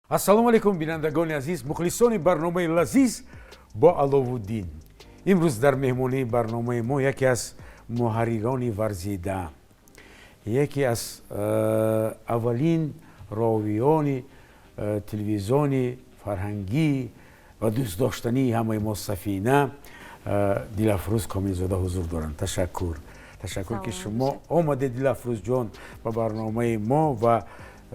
Ассалому алайкум, бинандагони азиз, мухлисони барномаи лазиз бо Аловуддин. Имрӯз дар меҳмонии барномаи мо яке аз муҳаррирони варзида, яке аз аввалин ровиёни телевизиони фарҳангӣ ва дӯстдоштании ҳамаи мо Сафина, Дилафрӯз Комилзода ҳузур доранд. Ташаккур, ташаккур, ки шумо омадед, Дилафрӯзҷон, ба барномаи мо. Ва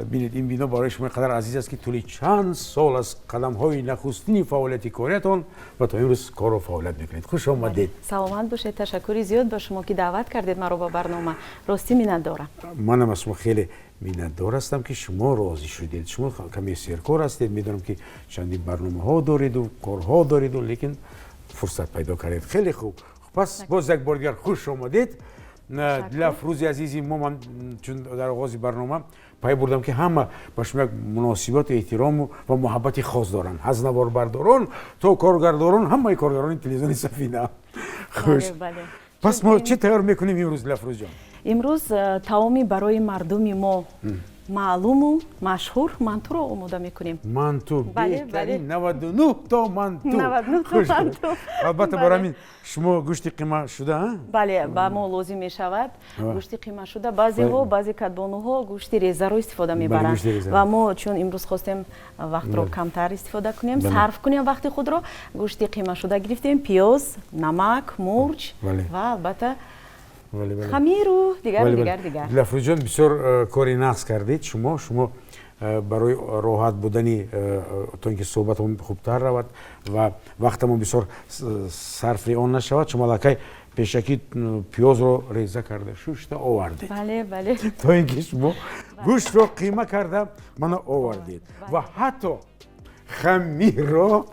бинед, ин бино барои шумо қадар азиз аст, ки тӯли чанд сол аз қадамҳои нахустини фаъолияти кориятон ва то имрӯз корро фаъолият мекунед. Хуш омадед. Саломат бошед. Ташаккури зиёд ба шумо, ки даъват кардед маро ба барнома. Ростӣ, миннатдорам. Манам аз шумо хеле миннатдор ҳастам, ки шумо розӣ шудед. Шумо каме серкор ҳастед, медонам, ки чандин барномаҳо дореду, корҳо дореду, лекин фурсат пайдо кардед. Хеле хуб. Пас боз як бор дигар хуш омадед, Дилафрӯзи азизи мо. Ман чун дар оғози барнома пай бурдам, ки ҳама ба шумо як муносибату эҳтирому ва муҳаббати хос доранд, аз наворбардорон то коргардорон, ҳамаи коргарони телевизиони Сафина. Хуш, пас мо чӣ тайёр мекунем имрӯз, Дилафрӯзҷон? Имрӯз таоми барои мардуми мо маълуму машҳур мантуро омода мекунем. Манту, беҳтарин, 99 то манту. Албатта, барои ҳамин шумо гӯшти қима шуда? Бале, ба мо лозим мешавад гӯшти қима шуда. Баъзеҳо, баъзе кадбонуҳо гӯшти резаро истифода мебаранд, ва мо чун имрӯз хостем вақтро камтар истифода кунем, сарф кунем вақти худро, гӯшти қимашуда гирифтем, пиёз, намак, мурч ва албатта хамиру дигару дигар дигар. Дилафрӯзҷон, бисёр кори нағз кардед шумо. Шумо барои роҳат будани, то ин ки суҳбатамон хубтар равад ва вақтамон бисёр сарфи он нашавад, шумо аллакай пешакӣ пиёзро реза карда, шушта овардед. Бале, бале. То ин ки шумо гӯштро қима карда мана овардед ва ҳатто хамирро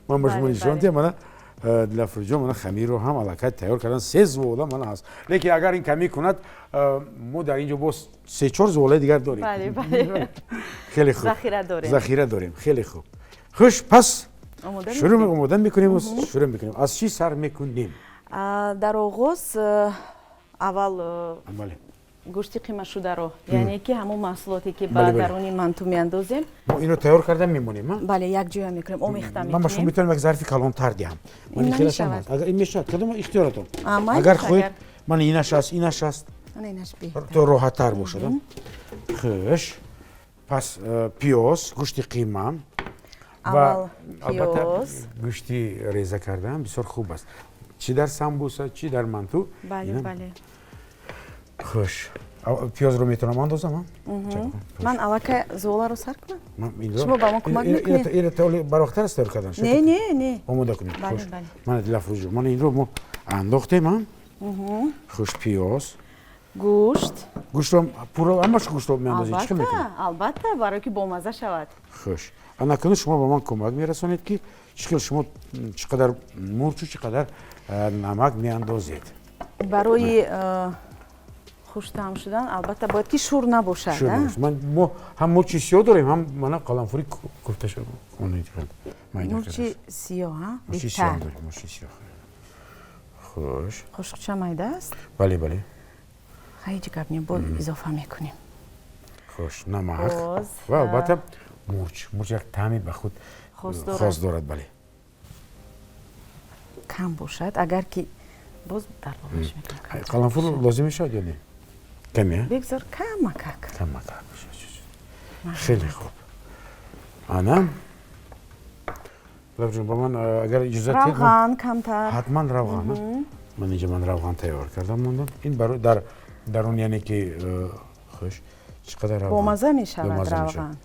ман ба шумо нишон диҳам. Мана, Дилафрӯзҷон, мана хамирро ҳам аллакай тайёр кардан. Се зувола мана ҳаст, лекин агар ин камӣ кунад, мо дар ин ҷо боз се чор зуволаи дигар дорем. Хеле хуб. Захира дорем. Захира дорем. Хеле хуб. Хуш, пас шурӯъ омода мекунем, шурӯъ мекунем. Аз чӣ сар мекунем? Дар оғоз аввал гӯшти қимашударо, яъне ки ҳамон маҳсулоте, ки ба даруни манту меандозем. Мо инро тайёр карда мемонем? Бале, якҷоя мекунем, омехта. Ман ба шумо метавонам як зарфи калонтар диҳам. Агар ин мешавад, кадом ихтиёратон, агар хоҳед. Ман инаш аст, инаш аст, то роҳаттар бошад. Хуш, пас пиёз, гӯшти қима ва албатта гӯшти реза кардаам бисёр хуб аст, чӣ дар самбуса, чӣ дар манту. Бале. Хуш, пиёзро метавонам андозам? Ман аллакай зуволаро сар кунам, шумо ба мо кӯмак мекунед? Ина барвақттар аст тайёр кардан? Не, не, не. Омода кунем. Мана, Дилафрӯзҷон, мана инро мо андохтем. Хуш, пиёз. Гӯшт. Гӯштро пурра, ҳамаш гӯштро меандозед? Чӣ мекунед? Албатта, барое ки бомазза шавад. Хуш, анакуну шумо ба ман кӯмак мерасонед, ки чӣ хел шумо чӣ қадар мурчу чӣ қадар намак меандозед. Барои хуштаъм шудан, албатта, бояд ки шур набошад. Мо ҳам мурчи сиёҳ дорем, ҳам мана қаламфури куфта. Мурчи сиёҳ беҳтар. Мурчи сиёҳ, хуш. Қошуқча майда аст? Бале. Ҳеҷ гап не, боз изофа мекунем. Хуш, намак ва албатта мурч. Мурч як таъми ба худ хос дорад, бале. Кам бошад, агар ки боз дар болош мекунем. Қаламфур лозим мешавад ё не? Каме. Бигзор камакак. Камакак, хеле хуб. Ана, Лабҷон, ба ман агар иҷозат. Равған камтар. Ҳатман равған. Ман инҷа ман равған тайёр кардам, мондам ин барои дар дарун, яъне ки хуш, чӣ қадар равған? Бомазза мешавад равған.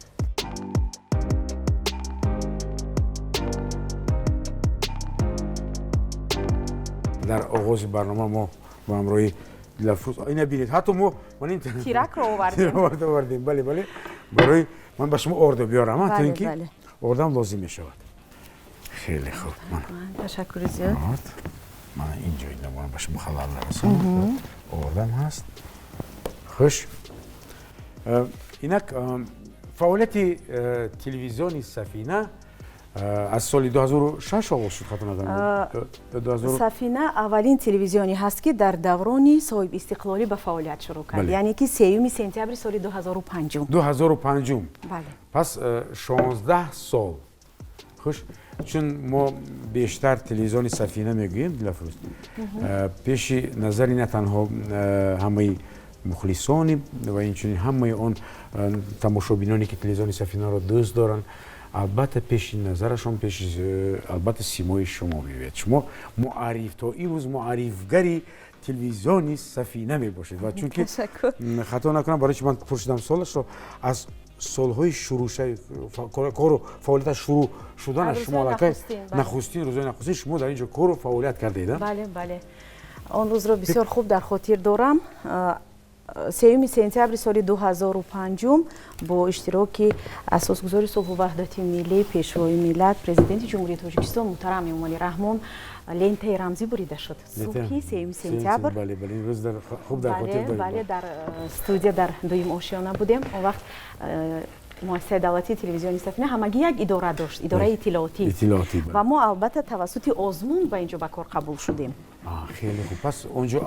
Дар оғози барнома мо ба ҳамроҳи Дилафрӯз, ина бинед, ҳатто мо ман ин тиракро овардем. Овардем, бале. Барои ман ба шумо ордо биёрам, то ин ки ордам лозим мешавад. Хеле хуб. Ташаккури зиёд. Мана инҷо ина ман ба шумо халал расонам, ордам ҳаст. Хуш, инак фаъолияти телевизиони Сафина. Аз соли 2006 оғоз шуд, хато накунам. Сафина аввалин телевизионе ҳаст, ки дар даврони соҳибистиқлолӣ ба фаъолият шурӯъ кард, яъне ки 3 сентябри соли 2005. 2005. Бале. Пас 16 сол. Хуш, чун мо бештар телевизиони Сафина мегӯем, Дилафрӯз, пеши назари на танҳо ҳамаи мухлисони ва инчунин ҳамаи он тамошобиноне, ки телевизиони Сафинаро дӯст доранд, албатта, пеши назарашон пеши албатта симои шумо меояд. Шумо муарриф, то имрӯз муаррифгари телевизиони Сафина мебошед. Ва чунки хато накунам, барои чи ман пурсидам солашро, аз солҳои шурӯъ кору фаъолияташ шурӯъ шуданаш шумо аллакай нахустин, рӯзои нахустин шумо дар ин ҷо кору фаъолият кардед. Бале, он рӯзро бисёр хуб дар хотир дорам. 3 сентябри соли 2005 бо иштироки асосгузори сулҳу ваҳдати миллӣ, пешвои миллат, Президенти Ҷумҳурии Тоҷикистон муҳтарам Эмомалӣ Раҳмон лентаи рамзӣ бурида шуд. Субҳи 3 сентябр, бале, дар студия дар дуюм ошёна будем. Он вақт муассисаи давлатии телевизиони Сафина ҳамагӣ як идора дошт, идораи иттилоотӣ, ва мо албатта тавассути озмун ба ин ҷо ба кор қабул шудем. Хеле хуб. Пас он ҷо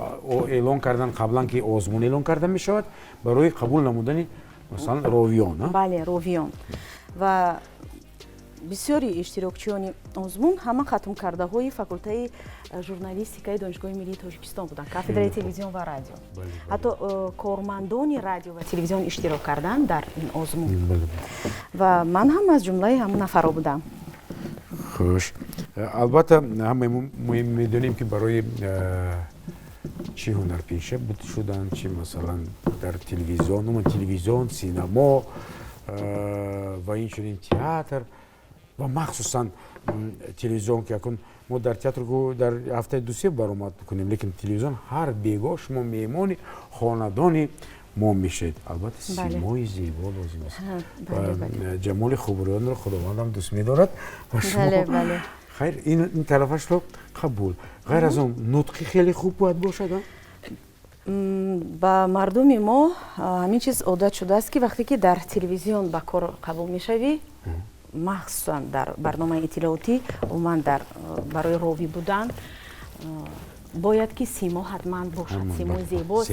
эълон кардан қаблан, ки озмун эълон карда мешавад барои қабул намудани, масалан, ровиён. Бале, ровиён. Ва бисёри иштирокчиёни озмун ҳама хатмкардаҳои факултаи журналистикаи Донишгоҳи миллии Тоҷикистон буданд, кафедраи телевизион ва радио. Ҳатто кормандони радио ва телевизион иштирок карданд дар ин озмун ва ман ҳам аз ҷумлаи ҳамон нафарҳо будам. Хуш, албатта, ҳамаи мо медонем, ки барои чӣ ҳунарпеша шудан, чӣ масалан дар телевизион, умуман телевизион, синамо ва инчунин театр ва махсусан телевизион, ки акун мо дар театр дар ҳафтаи дусе баромад кунем, лекин телевизион ҳар бегоҳ шумо меҳмони хонадони мо мешавед, албатта, симои зебо лозим аст. Ҷамоли хубрӯёнро Худовандам дӯст медорад. Ва шумо, хайр, ин тарафашро қабул. Ғайр аз он, нутқи хеле хуб бояд бошад. Ба мардуми мо ҳамин чиз одат шудааст, ки вақте ки дар телевизион ба кор қабул мешавӣ, махсусан дар барномаи иттилоотӣ, умуман дар барои ровӣ будан бояд ки симо ҳатман бошад, симои зебо,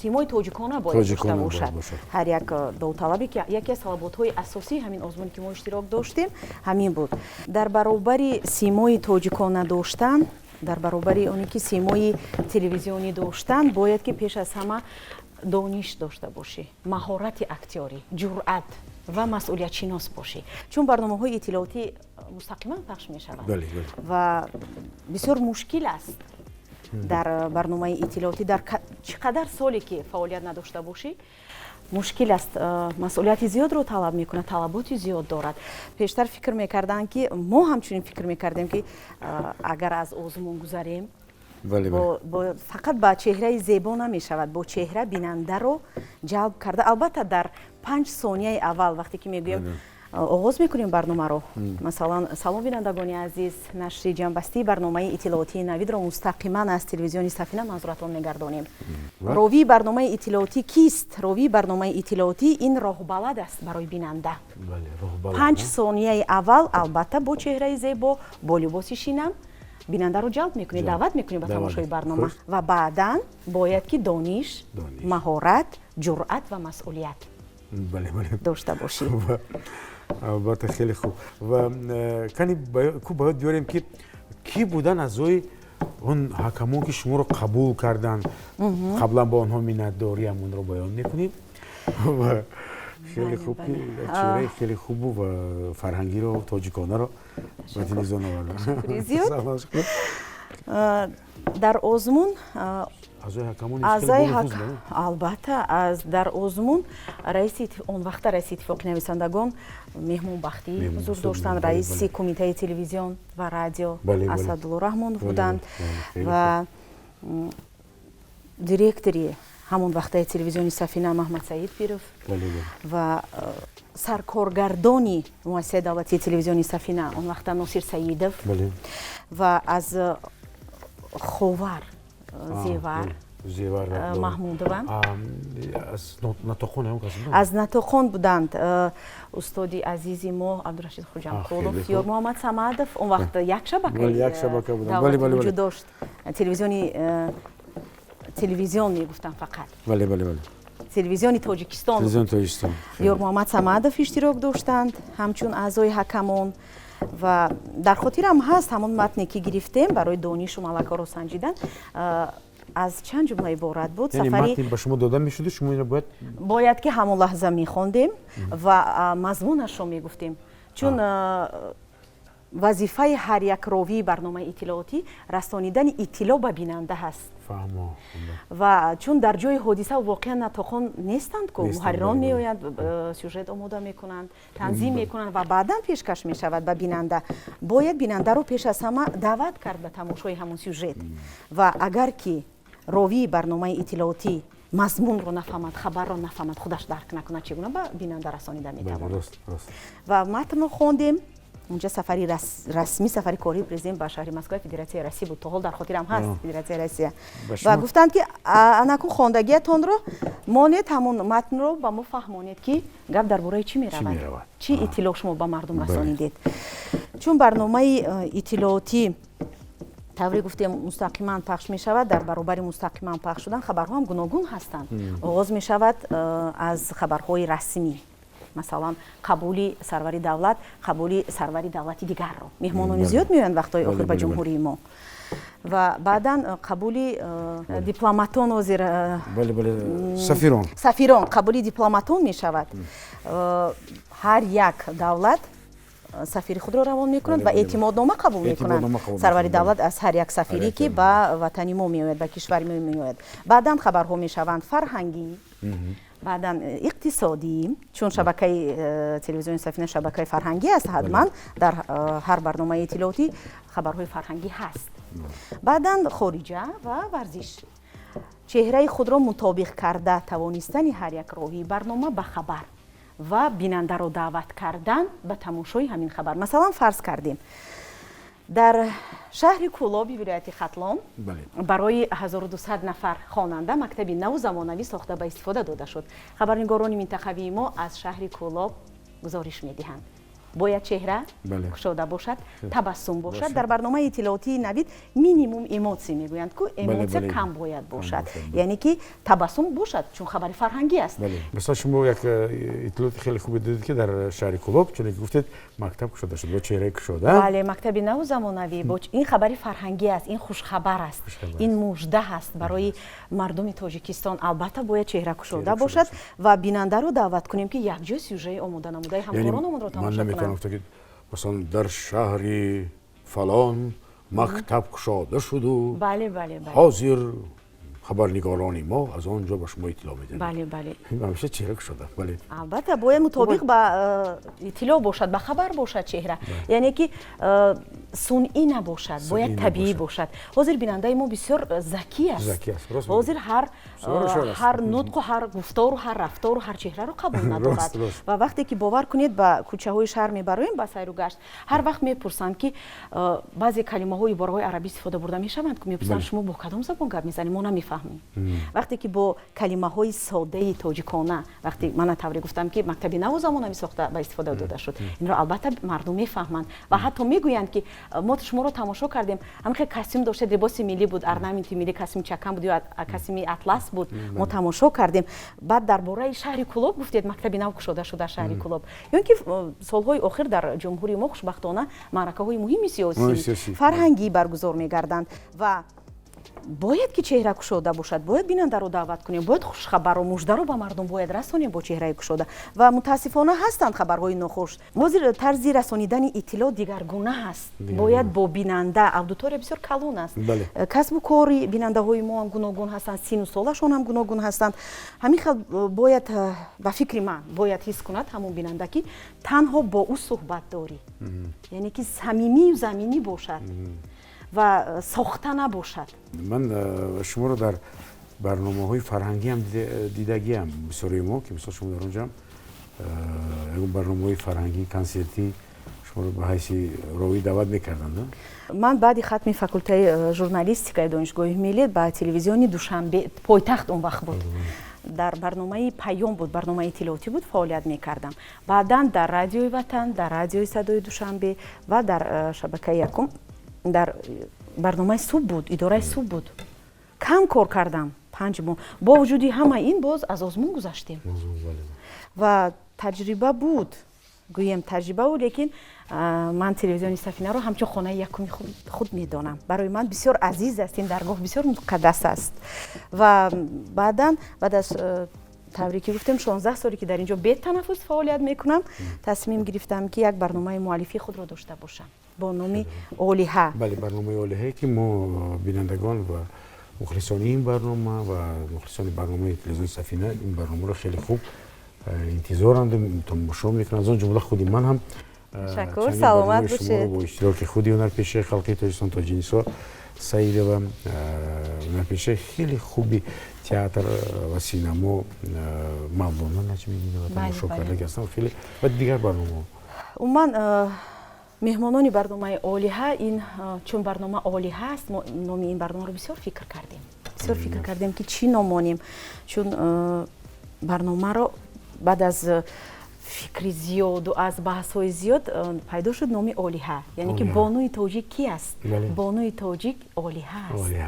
симои тоҷикона бояд дошта бошад ҳар як довталабе. Ки яке аз талаботҳои асосии ҳамин озмуне, ки мо иштирок доштем, ҳамин буд. Дар баробари симои тоҷикона доштан, дар баробари оне ки симои телевизионӣ доштан, бояд ки пеш аз ҳама дониш дошта бошӣ, маҳорати актёрӣ, ҷуръат ва масъулиятшинос бошӣ, чун барномаҳои иттилоотӣ мустақиман пахш мешаванд ва бисёр мушкил аст дар барномаи иттилоотӣ. Дар чӣ қадар соле ки фаъолият надошта бошӣ, мушкил аст, масъулияти зиёдро талаб мекунад, талаботи зиёд дорад. Пештар фикр мекарданд, ки мо ҳамчунин фикр мекардем, ки агар аз озмун гузарем, фақат ба чеҳраи зебо намешавад, бо чеҳра бинандаро ҷалб карда. Албатта, дар 5 сонияи аввал, вақте ки мегӯем, оғоз мекунем барномаро, масалан: «Салом, бинандагони азиз, нашри ҷамъбастии барномаи иттилоотии Навидро мустақиман аз телевизиони Сафина манзуратон мегардонем». Ровии барномаи иттилоотӣ кист? Ровии барномаи иттилоотӣ ин роҳбалад аст барои бинанда. 5 сонияи аввал, албатта, бо чеҳраи зебо, бо либоси шинам бинандаро ҷалб мекунӣ, даъват мекунӣ ба тамошои барнома ва баъдан бояд ки дониш, маҳорат, ҷуръат ва масъулият дошта бошӣ. Албатта, хеле хуб. Ва кани ку бояд биёрем, ки кӣ буданд аъзои он ҳакамон, ки шуморо қабул карданд. Қаблан ба онҳо миннатдориамонро баён мекунем. Ва хеле хуб, ки чеҳраи хеле хубу ва фарҳангиро, тоҷиконаро ба телевизион оварданд. Зиёд дар озмун аъзои албатта, аз дар озмун раиси он вақта, раиси Иттифоқи нависандагон Меҳмонбахтӣ ҳузур доштанд, раиси Кумитаи телевизион ва радио Асадулло Раҳмонов буданд ва директори ҳамон вақтаи телевизиони Сафина Маҳмадсаид Пиров ва саркоргардони муассисаи давлатии телевизиони Сафина он вақта Носир Саидов ва аз Ховар Зевар. Зевар Маҳмудова. Аз Натоқон ҳам кас буданд? Аз Натоқон буданд устоди азизи мо Абдурашид Хуҷамқулов, Ёрмуҳаммад Самадов. Он вақт як шабака як шабака буданд. Вуҷуд дошт, телевизиони, телевизион мегуфтам фақат. Бале, бале, бале. Телевизиони Тоҷикистон. Телевизиони Тоҷикистон. Ёрмуҳаммад Самадов иштирок доштанд ҳамчун аъзои ҳакамон. Ва дар хотирам ҳаст, ҳамон матне, ки гирифтем барои донишу малакаро санҷидан, аз чанд ҷумла иборат буд. Сафари ба шумо дода мешуду, шумо инро бояд Бояд ки ҳамон лаҳза мехондем ва мазмунашро мегуфтем, чун вазифаи ҳар як ровии барномаи иттилоотӣ расонидани иттилоъ ба бинанда ҳаст. Ва чун дар ҷои ҳодиса воқеан натоқон нестанд ку, муҳаррирон меоянд, сюжет омода мекунанд, танзим мекунанд ва баъдан пешкаш мешавад ба бинанда. Бояд бинандаро пеш аз ҳама даъват кард ба тамошои ҳамон сюжет. Ва агар ки ровии барномаи иттилоотӣ мазмунро нафаҳмад, хабарро нафаҳмад, худаш дарк накунад, чӣ гуна ба бинанда расонида метавонад? Ва матнро хондем. Унҷа сафари расмӣ, сафари кории президент ба шаҳри Москваи Федератсияи Россия буд. То ҳол дар хотирам ҳаст, Федератсияи Россия. Ва гуфтанд, ки анакун хондагиятонро монед, ҳамон матнро ба мо фаҳмонед, ки гап дар бораи чӣ меравад, чӣ иттилоъ шумо ба мардум расонидед. Чун барномаи иттилоотӣ, тавре гуфтем, мустақиман пахш мешавад, дар баробари мустақиман пахш шудан хабарҳо ҳам гуногун ҳастанд. Оғоз мешавад аз хабарҳои расмӣ, масалан, қабули сарвари давлат, қабули сарвари давлати дигарро. Меҳмонони зиёд меоянд вақтҳои охир ба ҷумҳурии мо. Ва баъдан қабули дипломатон, ҳозир сафирон. Сафирон, қабули дипломатон мешавад. Ҳар як давлат сафири худро равон мекунад ва эътимоднома қабул мекунад сарвари давлат аз ҳар як сафире, ки ба ватани мо меояд, ба кишвари мо меояд. Баъдан хабарҳо мешаванд фарҳангӣ, баъдан иқтисодӣ, чун шабакаи телевизиони Сафина шабакаи фарҳангӣ аст, ҳатман дар ҳар барномаи иттилоотӣ хабарҳои фарҳангӣ ҳаст. Баъдан хориҷа ва варзиш. Чеҳраи худро мутобиқ карда тавонистани ҳар як ровии барнома ба хабар ва бинандаро даъват кардан ба тамошои ҳамин хабар. Масалан, фарз кардем, дар шаҳри Кӯлоби вилояти Хатлон барои 1200 нафар хонанда мактаби наву замонавӣ сохта ба истифода дода шуд. Хабарнигорони минтақавии мо аз шаҳри Кӯлоб гузориш медиҳанд. Бояд чеҳра кушода бошад, табассум бошад. Дар барномаи иттилоотии Навид минимум эмоция мегӯянд ку, эмоция кам бояд бошад, яъне ки табассум бошад, чун хабари фарҳангӣ аст. Масалан, шумо як иттилооти хеле хубе додед, ки дар шаҳри Кӯлоб, чуне ки гуфтед, мактаб кушода шуд бо чеҳраи кушода. Бале, мактаби наву замонавӣ. Ин хабари фарҳангӣ аст, ин хушхабар аст, ин мужда ҳаст барои мардуми Тоҷикистон. Албатта, бояд чеҳра кушода бошад ва бинандаро даъват кунем, ки якҷо сюжаи омода намудаи ҳамкоронамонро тамошо кунанд. Масалан, дар шаҳри фалон мактаб кушода шуду бале бале ҳозир хабарнигорони мо аз он ҷо ба шумо иттилоъ медиҳанд. бале бале Ҳамеша чеҳра кушода, бале. Албатта, бояд мутобиқ ба иттилоъ бошад, ба хабар бошад чеҳра, яъне ки сунъӣ набошад, бояд табиӣ бошад. Ҳозир бинандаи мо бисёр закӣ аст. Ҳозир ҳар нутқу, ҳар гуфтору, ҳар рафтору, ҳар чеҳраро қабул надорад. Ва вақте ки, бовар кунед, ба кӯчаҳои шаҳр мебароем ба сайру гашт, ҳар вақт мепурсанд, ки баъзе калимаҳо, ибораҳои арабӣ истифода бурда мешаванд, мепурсанд: «Шумо бо кадом забон гап мезанед? Мо намефаҳмем». Вақте ки бо калимаҳои содаи тоҷикона, вақте мана тавре гуфтам, ки мактаби наву замонавӣ сохта ба истифода дода шуд, инро албатта мардум мефаҳманд ва ҳатто мегӯянд, ки мо шуморо тамошо кардем, ҳамин костюм доштед, либоси миллӣ буд, орнаменти миллӣ, костюми чакан буд ё костюми атлас буд, мо тамошо кардем. Баъд дар бораи шаҳри Кӯлоб гуфтед, мактаби нав кушода шуда шаҳри Кӯлоб. Ё ин ки солҳои охир дар ҷумҳурии мо, хушбахтона, маъракаҳои муҳими сиёсӣ, фарҳангӣ баргузор мегарданд ва бояд ки чеҳра кушода бошад, бояд бинандаро даъват кунем, бояд хушхабарро, муждаро ба мардум бояд расонем бо чеҳраи кушода. Ва мутаассифона, ҳастанд хабарҳои нохуш. Ҳозир тарзи расонидани иттилоъ дигаргуна ҳаст. Бояд бо бинанда, аудитория бисёр калон аст, касбу кори бинандаҳои мо ҳам гуногун ҳастанд, сину солашон ҳам гуногун ҳастанд. Ҳамин хел бояд, ба фикри ман, бояд ҳис кунад ҳамон бинанда, ки танҳо бо ӯ суҳбат дорӣ, яъне ки самимию заминӣ бошад ва сохта набошад. Ман шуморо дар барномаҳои фарҳангӣ ҳам дидагиам. Бисёрии мо, ки мисол шумо дар онҷа ягон барномаҳои фарҳангӣ, консертӣ Шуморо ба ҳайси ровӣ даъват мекарданд? Ман баъди хатми факултаи журналистикаи Донишгоҳи миллӣ ба телевизиони Душанбе, пойтахт он вақт буд, дар барномаи Паём буд, барномаи иттилоотӣ буд, фаъолият мекардам. Баъдан дар Радиои Ватан, дар Радиои Садои Душанбе ва дар Шабакаи якум, дар барномаи субҳ буд, идораи субҳ буд. Кам кор кардам, 5 моҳ. Бо вуҷуди ҳама ин боз аз озмун гузаштем ва таҷриба буд, гӯем, таҷриба буд. Лекин ман телевизиони Сафинаро ҳамчун хонаи якуми худ медонам. Барои ман бисёр азиз аст ин даргоҳ, бисёр муқаддас аст. Ва баъдан, баъд аз тавре ки гуфтем, 16 соле ки дар ин ҷо бетанаффус фаъолият мекунам, тасмим гирифтам, ки як барномаи муаллифии худро дошта бошам бо номи Олиҳа. Бале, барномаи Олиҳае, ки мо бинандагон ва мухлисони ин барнома ва мухлисони барномаи телевизиони Сафина ин барномаро хеле хуб интизоранду тамошо мекунанд. Аз он ҷумла худи ман ҳам. Ташаккур, саломат бошед. Бо иштироки худи ҳунарпешаи халқи Тоҷикистон Тоҷинисо Саидова, ҳунарпешаи хеле хуби театр ва синамо Мавлона Наҷмиддинова тамошо кардаги ҳастам хеле ва дигар барномаҳо. Умуман, меҳмонони барномаи Олиҳа ин, чун барнома Олиҳа аст, мо номи ин барномаро бисёр фикр кардем, бисёр фикр кардем, ки чӣ ном монем. Чун барномаро баъд аз фикри зиёду аз баҳсҳои зиёд пайдо шуд номи Олиҳа, яъне ки бонуи тоҷик ки аст? Бонуи тоҷик олиҳа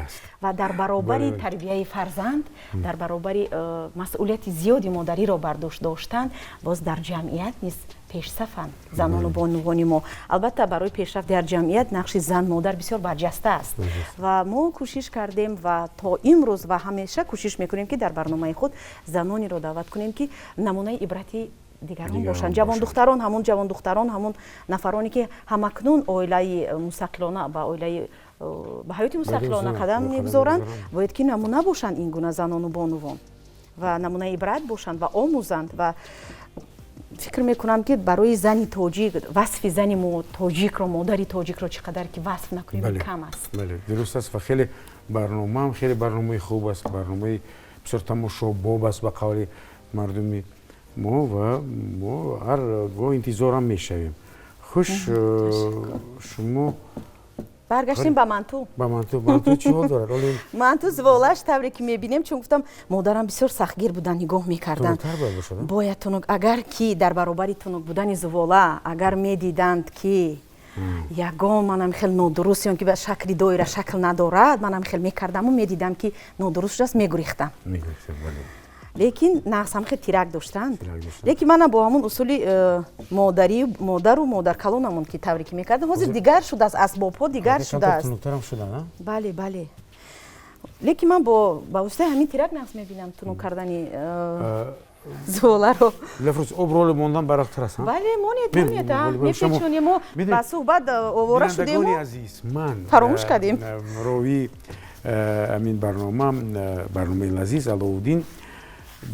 аст ва дар баробари тарбияи фарзанд, дар баробари масъулияти зиёди модариро бар дӯш доштан, боз дар ҷамъият низ пешсафанд занону бонувони мо. Албатта, барои пешрафт дар ҷамъият нақши зан, модар бисёр барҷаста аст. Ва мо кӯшиш кардем ва то имрӯз ва ҳамеша кӯшиш мекунем, ки дар барномаи худ занонеро даъват кунем, ки намунаи ибрати дигарон бошанд, ҷавондухтарон, ҳамон ҷавондухтарон, ҳамон нафароне, ки ҳамакнун оилаи мустақилона, ба оилаи, ба ҳаёти мустақилона қадам мегузоранд, бояд ки намуна бошанд ин гуна занону бонувон ва намунаи ибрат бошанд ва омӯзанд. Ва фикр мекунам, ки барои зани тоҷик, васфи зани тоҷикро, модари тоҷикро чӣ қадар ки васф накунем, кам аст. Бале, дуруст аст. Ва хеле барномаам хеле барномаи хуб аст, барномаи бисёр тамошобоб аст ба қавли мардуми мо, ва мо ҳар гоҳ интизорам мешавем. Хуш, шумо Баргаштем ба манту. Ба манту. Манту чӣ ҳол дорад? Манту зуволаш тавре ки мебинем, чун гуфтам, модарам бисёр сахтгир буданд, нигоҳ мекарданд, бояд тунук. Агар ки дар баробари тунук будани зувола агар медиданд, ки ягон манам хел нодуруст ё ки ба шакли доира шакл надорад, манам хел мекардаму медидам, ки нодуруст шудааст, мегурехтам. Лекин нағз хел тирак доштанд. Лекин манам бо ҳамон усули модарӣ, модару модаркалонамон ки тавре ки мекардам, ҳозир дигар шудааст, асбобҳо дигар шудааст. Бале, бале, лекин ман ба воситаи ҳамин тирак нағз мебинам тунук кардани зуволаро. Лафрӯз, об роли мондан барақтар аст. Бале, монед, монед, мепечонем. Мо ба суҳбат овора шудему Азиз, ман фаромӯш кардем. Ровии амин барнома, барномаи лазиз Аловуддин,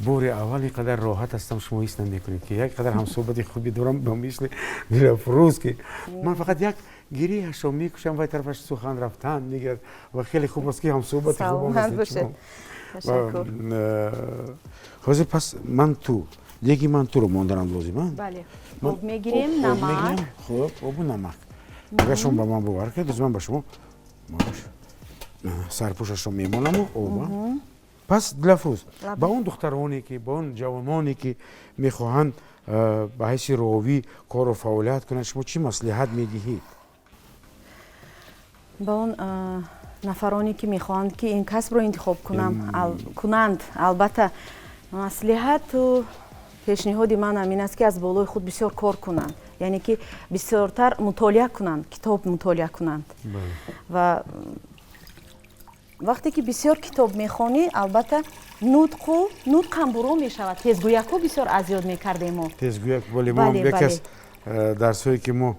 бори аввал ин қадар роҳат ҳастам, шумо ҳис намекунед, ки як қадар ҳамсӯҳбати хуби дорам ба мисли Дилафрӯз, ки ман фақат як гирияшро мекушам, вай тарафаш сухан рафтан мегирад. Ва хеле хуб аст, ки ҳамсӯҳбати хуб. Ҳозир пас манту, деги мантуро монданам лозим. Об мегирем, намак. Хуб, обу намак. Агар шумо ба ман бовар кардед, ман ба шумо сарпӯшашро мемонаму оба. Пас, Дилафрӯз, ба он духтароне ки, ба он ҷавононе ки мехоҳанд ба ҳайси ровӣ кору фаъолият кунанд, шумо чӣ маслиҳат медиҳед? Ба он нафароне ки мехоҳанд, ки ин касбро интихоб кунанд, албатта, маслиҳату пешниҳоди ман ҳамин аст, ки аз болои худ бисёр кор кунанд, яъне ки бисёртар мутолиа кунанд, китоб мутолиа кунанд. Ва вақте ки бисёр китоб мехонӣ, албатта, нутқу нутқам буро мешавад. Тезгӯяку бисёр аз ёд мекардем мо. Тезгӯяк, бале. Мо яке аз дарсҳое ки мо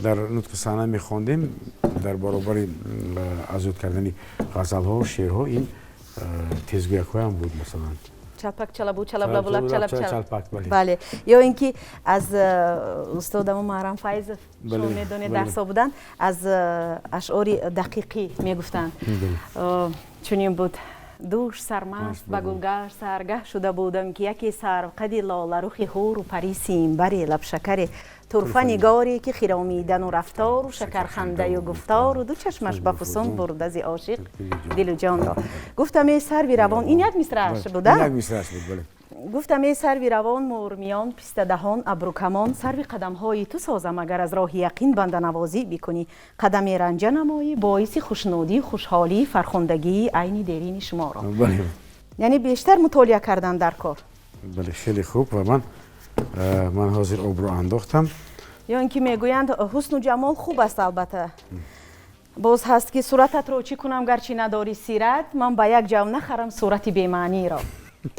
дар нутқи саҳна мехондем, дар баробари аз ёд кардани ғазалҳо, шеърҳо, ин тезгӯякҳоям буд, масалан. Чалпак, чалабу, чалаблабулаб, чалаб, чалпак, бале. Ё ин ки аз устодамо Маҳрам Файзов, шумо медонед, дарсҳо буданд, аз ашъори дақиқӣ мегуфтанд. Чунин буд. Душ сармаст ба гулгашт саргаҳ шуда будам, ки яке сарвқади лоларухи ҳуру пари симбаре лабшакаре турфа нигоре, ки хиромидану рафтору шакархандаю гуфтору ду чашмаш ба фусун бурда зи ошиқ дилу ҷонро. Гуфтам: эй сарви равон. Ин як мисрааш буда. Як мисрааш буд, бале. Гуфтам: эй сарви равон, мурмиён, пистадаҳон, абрукамон, сарви қадамҳои ту созам, агар аз роҳи яқин банданавозӣ бикунӣ, қадаме ранҷа намоӣ, боиси хушнудӣ, хушҳолӣ, фархундагии айни дерини шуморо. Яъне бештар мутолиа кардан дар кор. Бале, хеле хуб. Ва ман ҳозир обро андохтам. Ё ин ки мегӯянд, ҳусну ҷамол хуб аст, албатта. Боз ҳаст ки сурататро чӣ кунам, гарчи надорӣ сират, ман ба як ҷав нахарам сурати бемаъниро.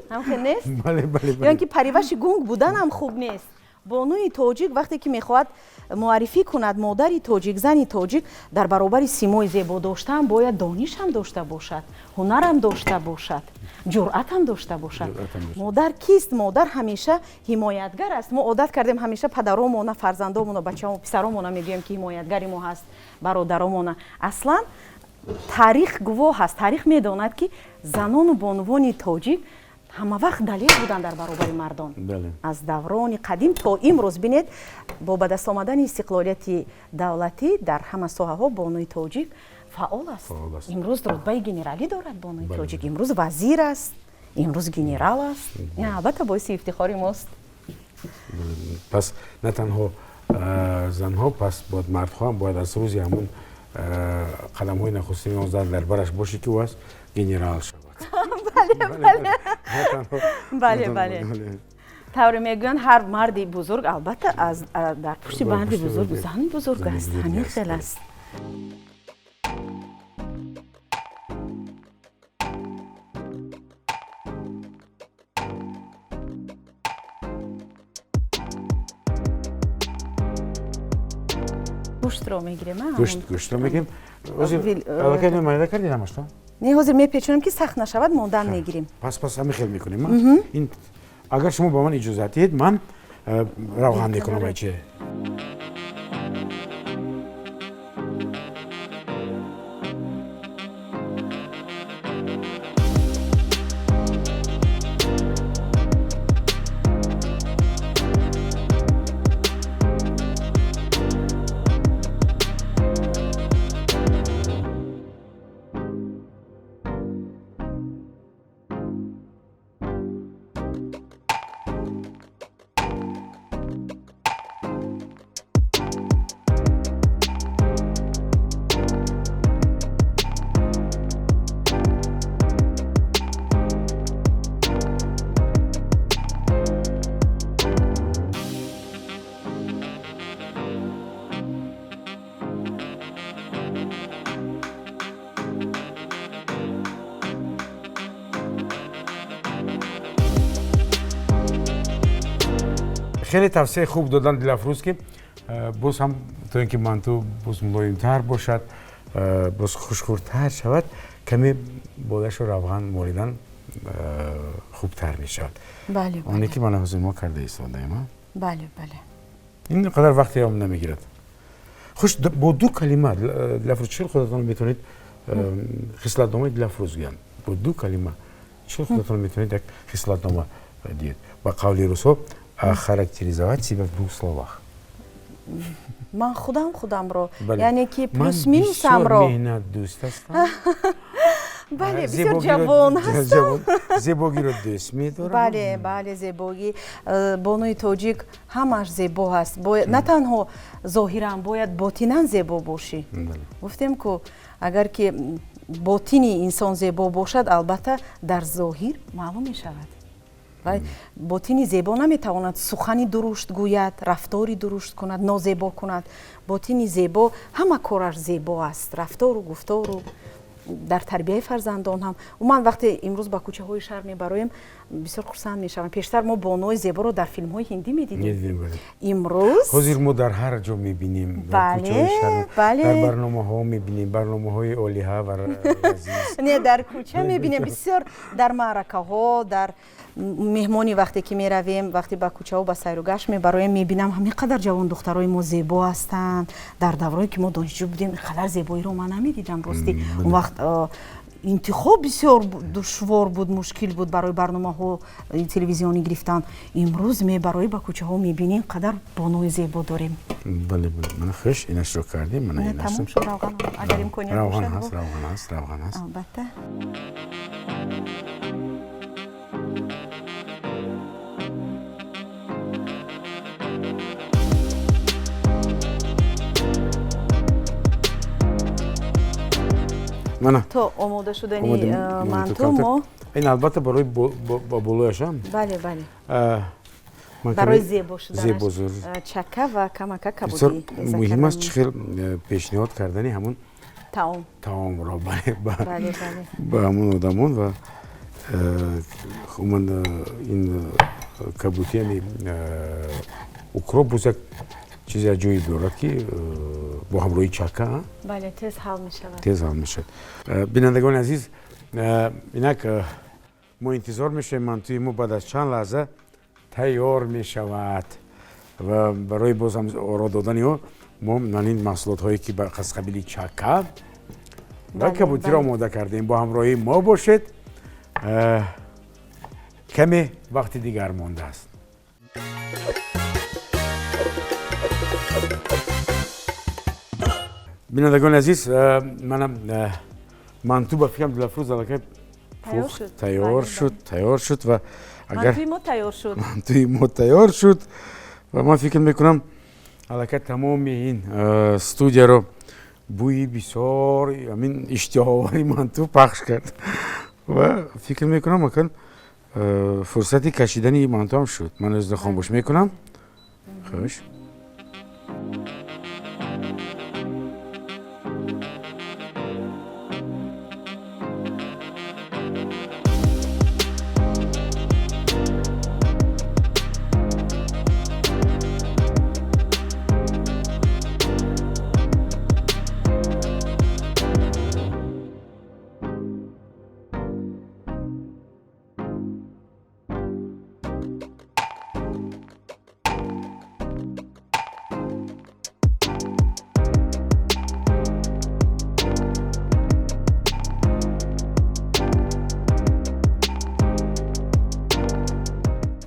Ҳамхел нест? Бале, бале. Ё ин ки париваши гунг буданам хуб нест. Бонуи тоҷик вақте ки мехоҳад муаррифӣ кунад, модари тоҷик, зани тоҷик, дар баробари симои зебо доштан бояд донишам дошта бошад, ҳунарам дошта бошад, ҷуръатам дошта бошад. Модар кист? Модар ҳамеша ҳимоятгар аст. Мо одат кардем, ҳамеша падаромона, фарзандомона, бачамо, писаромона мегӯем, ки ҳимоятгари мо ҳаст, бародаромона. Аслан таърих гувоҳ аст, таърих медонад, ки занону бонувони тоҷик ҳама вақт далер буданд дар баробари мардон. Аз даврони қадим то имрӯз бинед, бо ба даст омадани истиқлолияти давлатӣ дар ҳама соҳаҳо бонуи тоҷик фаъол аст. Имрӯз рутбаи генералӣ дорад бонуи тоҷик, имрӯз вазир аст, имрӯз генерал аст. Ин албатта боиси ифтихори мост. Пас на танҳо занҳо, пас бояд мардҳо ҳам бояд аз рӯзи ҳамун қадамҳои нахустини он зан дар бараш бошӣ, ки ӯ аст генерал шавад. Бале, бале. Тавре мегӯянд, ҳар марди бузург, албатта, аз дар пушти марди бузург зани бузург аст. Ҳамин хел аст. Гӯштро мегирем. Гӯштро мегирем. Аллакай майда кардед ҳамашто? Не, ҳозир мепечонем, ки сахт нашавад, мондан мегирем. Пас ҳамин хел мекунем. Ин агар шумо ба ман иҷозат диҳед, ман равған мекунам айче. Хеле тавсияи хуб додан, Дилафрӯз, ки боз ҳам то ин ки манту боз мулоимтар бошад, боз хушхӯртар шавад, каме болашу равған молидан хубтар мешавад. Оне ки мана ҳозир мо карда истодаем. Бале, бале. Ин қадар вақте ҳам намегирад. Хуш, бо ду калима, Дилафрӯз, чӣ худатон метавонед хислатномаи Дилафрӯз гӯянд? Бо ду калима чӣ худатон метавонед як хислатнома диҳед? Ба қавли русҳо, охарактеризовать себя в двух словах. Ман худам худамро, яъне ки плюс минусамро. Меҳнатдӯст ҳастам. Бале, бисёр ҷавон ҳастам. Зебогиро дӯст медорам. Бале, бале, зебогӣ. Бонуи тоҷик ҳамаш зебо ҳаст. На танҳо зоҳиран, бояд ботинан зебо бошӣ. Гуфтем ку, агар ки ботини инсон зебо бошад, албатта дар зоҳир маълум мешавад. Ва ботини зебо наметавонад сухани дурушт гӯяд, рафтори дурушт кунад, нозебо кунад. Ботини зебо ҳама кораш зебо аст, рафтору гуфтору дар тарбияи фарзандон ҳам. Умуман, вақте имрӯз ба кӯчаҳои шаҳр мебароем, бисёр хурсанд мешавам. Пештар мо бонуои зеборо дар филмҳои ҳиндӣ медидем, имрӯз ҳозир мо дар ҳар ҷо мебинем. Бале, бале. Дар барномаҳо мебинем, барномаҳои олиҳа ва не, дар кӯча мебинем бисёр, дар маъракаҳо, дар меҳмонӣ вақте ки меравем, вақте ба кӯчаҳо ба сайру гашт мебароем, мебинам ҳамин қадар ҷавон духтарои мо зебо ҳастанд. Дар даврое ки мо донишҷӯ будем, ин қадар зебоиро ман намедидам, ростӣ. Он вақт Интихоб бисёр душвор буд, мушкил буд барои барномаҳо телевизионӣ гирифтан. Имрӯз мебароӣ ба кӯчаҳо, мебинӣ, ин қадар бонуи зебо дорем. Бале, бале, мана хуш инашро кардем, мана инаш. Тамом шуд. Равған, агар имконият бошад. Равған ҳаст, равған ҳаст, равған ҳаст. Албатта. Мана то омода шудани манту мо ин албатта барои ба болояшам. Бале, бале, барои зебо шуданаш чака ва камака кабудӣ. Муҳим аст чӣ хел пешниҳод кардани ҳамун таом таомро ба ҳамун одамон ва умуман ин кабудӣ, яъне укроп боз як чизе аҷоиб дорад, ки бо ҳамроҳи чака бале, тез ҳал мешавад, тез ҳал мешавад. Бинандагони азиз, инак мо интизор мешавем, мантуи мо баъд аз чанд лаҳза тайёр мешавад ва барои боз ҳам оро додани ӯ мо ин маҳсулотҳое ки аз қабили чака ва кабудиро омода кардем. Бо ҳамроҳии мо бошед, каме вақти дигар мондааст. Бинандагони азиз, манам манту ба фикрам Дилафрӯз аллакай пухт, тайёр шуд, тайёр шуд ва агар мантуи мо тайёр шуд, мантуи мо тайёр шуд ва ман фикр мекунам, аллакай тамоми ин студияро бӯи бисёр ҳамин иштиҳоовари манту пахш кард ва фикр мекунам, акан фурсати кашидани мантуам шуд. Ман ӯзро хомӯш мекунам. Хуш.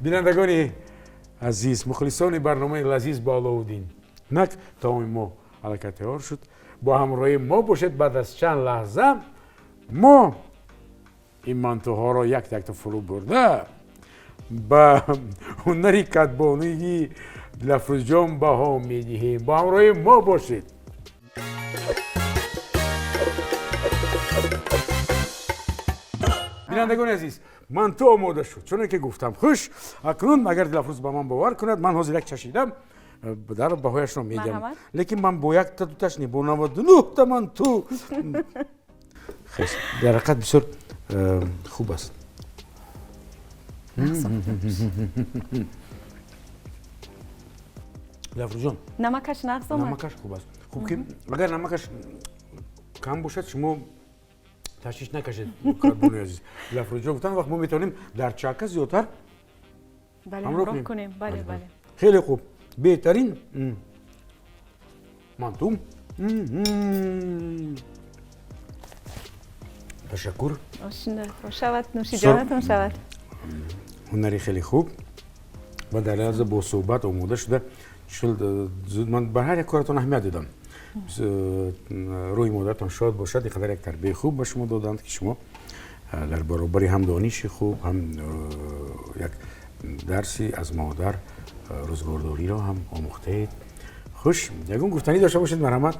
Бинандагони азиз, мухлисони барномаи лазиз бо Аловуддин, инак таоми мо аллакай тайёр шуд. Бо ҳамроҳии мо бошед, баъд аз чанд лаҳза мо ин мантуҳоро якта якта фурӯ бурда ба ҳунари кадбонии Дилафрӯзҷон баҳо медиҳем. Бо ҳамроҳии мо бошед. Бинандагони азиз, манту омода шуд, чуне ки гуфтам. Хуш, акнун агар Дилафрӯз ба ман бовар кунад, ман ҳозир як чашидам дар баҳояшро медиҳам, лекин ман бо якта дуташ не, бо 99та манту. Дар ҳақиқат бисёр хуб аст. Дилафрӯзҷон, намакаш нағз омад? Намакаш хуб аст. Хуб ки агар намакаш кам бошад, шумо ташвиш накашед, кадбонуи азиз. Дилафрӯзҷон гуфтанд, вақт мо метавонем дар чака зиёдтар ҳамроҳ кунем. Бале, бале, хеле хуб, беҳтарин манту. Ташаккур. Шавад, нӯши ҷонатон шавад. Ҳунари хеле хуб ва дар лаҳза бо суҳбат омода шуда. Ман ба ҳар як коратон аҳамият додам. Рӯҳи модаратон шод бошад, ин қадар як тарбияи хуб ба шумо доданд, ки шумо дар баробари ҳам дониши хуб, ҳам як дарси аз модар рӯзгордориро ҳам омӯхтаед. Хуш, ягон гуфтанӣ дошта бошед, марҳамат.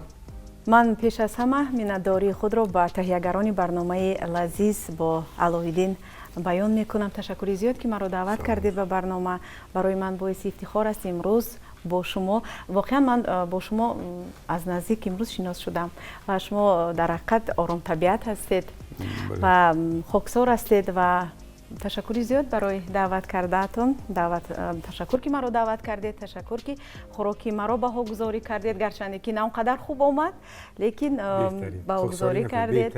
Ман пеш аз ҳама миннатдории худро ба таҳиягарони барномаи лазиз бо Аловиддин баён мекунам. Ташаккури зиёд, ки маро даъват кардед ба барнома. Барои ман боиси ифтихор аст имрӯз бо шумо. Воқеан ман бо шумо аз наздик имрӯз шинос шудам ва шумо дар ҳақиқат оромтабиат ҳастед ва хоксор ҳастед ва ташаккури зиёд барои даъват кардаатон. Ташаккур, ки маро даъват кардед, ташаккур, ки хӯроки маро баҳогузорӣ кардед, гарчанде ки на он қадар хуб омад, лекин баҳогузорӣ кардед.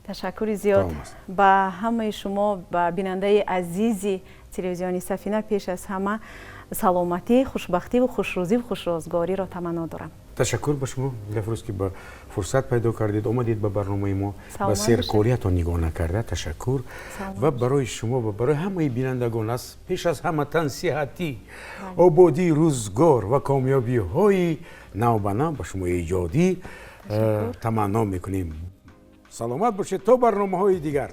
Ташаккури зиёд ба ҳамаи шумо, ба бинандаи азизи телевизиони Сафина. Пеш аз ҳама Саломатӣ, хушбахтиву хушрӯзиву хушрӯзгориро таманно дорам. Ташаккур ба шумо, Дилафрӯз, ки ба фурсат пайдо кардед, омадед ба барномаи мо. Ба серкориятон нигоҳ накарда, ташаккур. Ва барои шумо ва барои ҳамаи бинандагон аз пеш аз ҳама тансиҳатӣ, ободии рӯзгор ва комёбиҳои навбанав ба шумо эҷодӣ таманно мекунем. Саломат бошед то барномаҳои дигар.